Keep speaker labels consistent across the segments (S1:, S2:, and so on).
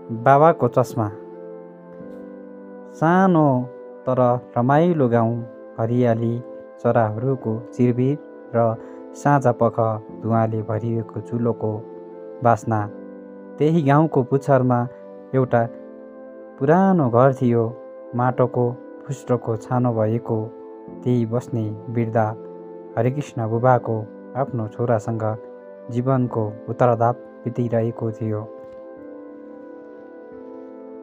S1: बाबाको चस्मा। सानो तर रमाइलो गाउँ, हरियाली, चराहरूको चिरबिर र साँझपख धुवाँले भरिएको चुलोको बास्ना। त्यही गाउँको पुच्छरमा एउटा पुरानो घर थियो, माटोको फुस्रोको छानो भएको। त्यही बस्ने वृद्ध हरिकृष्ण बुबाको आफ्नो छोरासँग जीवनको उत्तरार्ध बितिरहेको थियो।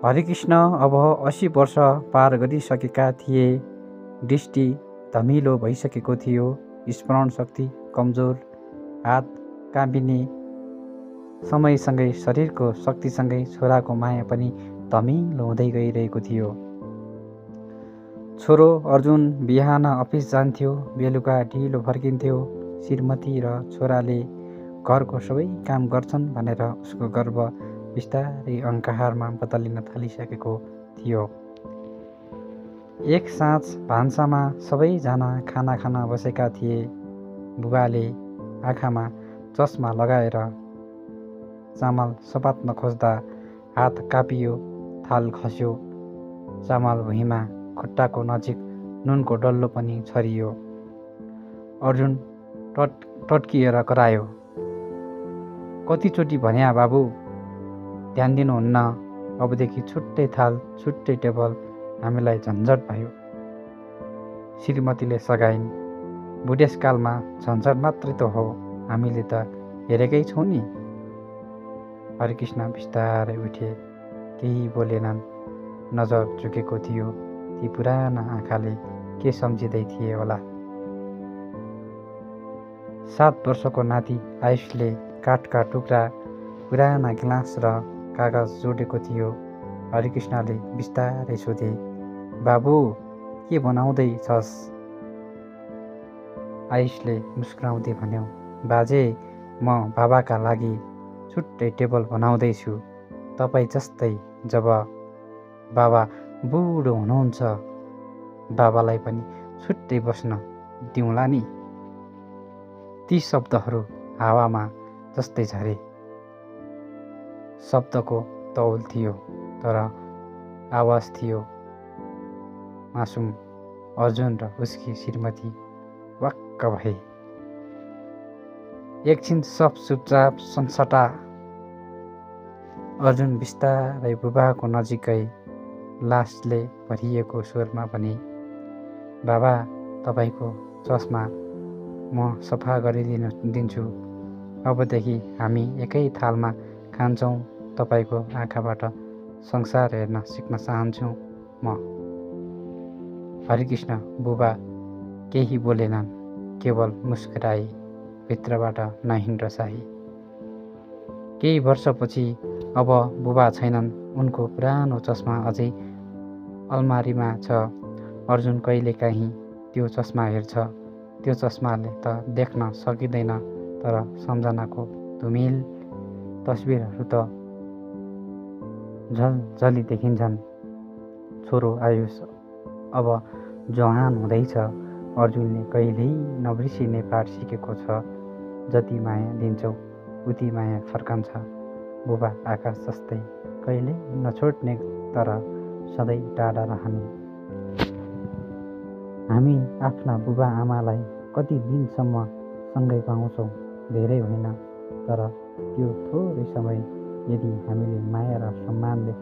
S1: हरिकृष्ण अब 80 वर्ष पार गरिसकेका थिए। दृष्टि धमिलो भइसकेको थियो, स्मरण शक्ति कमजोर, हात काँपिने। समयसँगै शरीरको शक्तिसँगै छोराको माया पनि धमिलो हुँदै गइरहेको थियो। छोरो अर्जुन बिहान अफिस जान्थ्यो, बेलुका ढिलो फर्किन्थ्यो। श्रीमती र छोराले घरको सबै काम गर्छन् भनेर उसको गर्व बिस्तारै अहङ्कारमा बदलिन थालिसकेको थियो। एक साँझ भान्सामा सबैजना खाना खान बसेका थिए। बुबाले आँखामा चस्मा लगाएर चामल सपात्न खोज्दा हात कापियो, थाल खस्यो। चामल भुइँमा खुट्टाको नजिक नुनको डल्लो पनि छरियो। अर्जुन टट्किएर करायो, कतिचोटि भन्या बाबु, ध्यान दिनुहुन्न। अबदेखि छुट्टै थाल, छुट्टै टेबल, हामीलाई झन्झट भयो। श्रीमतीले सघाइन्, बुढेसकालमा झन्झट मात्रै त हो, हामीले त हेरेकै छौँ नि। हरिकृष्ण बिस्तारै उठे, केही बोलेनन्। नजर झुकेको थियो। ती पुराना आँखाले के सम्झिँदै थिए होला। 7 वर्षको नाति आयुषले काठका टुक्रा, पुराना गिलास र कागज जोडेको थियो। हरिकृष्णले बिस्तारै सोधे, बाबु के बनाउँदै छस्? आयुषले मुस्कुराउँदै भन्यो, बाजे, म बाबाका लागि छुट्टै टेबल बनाउँदैछु। तपाईँ जस्तै जब बाबा बुढो हुनुहुन्छ, बाबालाई पनि छुट्टै बस्न दिउँला नि। ती शब्दहरू हावामा जस्तै झरे। शब्दको तौल थियो तर आवाज थियो मासुम। अर्जुन र उसकी श्रीमती वाक्क भए। एकछिन सब चुपचाप सन्सटा। अर्जुन बिस्तारै बुबाको नजिक गई लासले भरिएको स्वरमा भने, बाबा, तपाईँको चस्मा म सफा गरिदिन्छु। अबदेखि हामी एकै थालमा खान्छौँ। तपाईँको आँखाबाट संसार हेर्न सिक्न चाहन्छु म। हरिकृष्ण बुबा केही बोलेनन्, केवल मुस्कुराए, भित्रबाट नहिन रसाए। केही वर्षपछि अब बुबा छैनन्। उनको पुरानो चस्मा अझै अलमारीमा छ। अर्जुन कहिलेकाहीँ त्यो चस्मा हेर्छ। त्यो चस्माले त देख्न सकिँदैन, तर सम्झनाको धुमिल तस्बिरहरू त झलझली देखिन्छन्। छोरो आयुष अब जवान हुँदैछ। अर्जुनले कहिल्यै नबिर्सिने पाठ सिकेको छ, जति माया दिन्छौ उति माया फर्कन्छ। बुबा आकाश जस्तै, कहिल्यै नछोड्ने तर सधैँ टाढा रहने। हामी आफ्ना बुबा आमालाई कति दिनसम्म सँगै पाउँछौँ? धेरै होइन, तर त्यो थोरै समय यदि हामीले माया र सम्मानले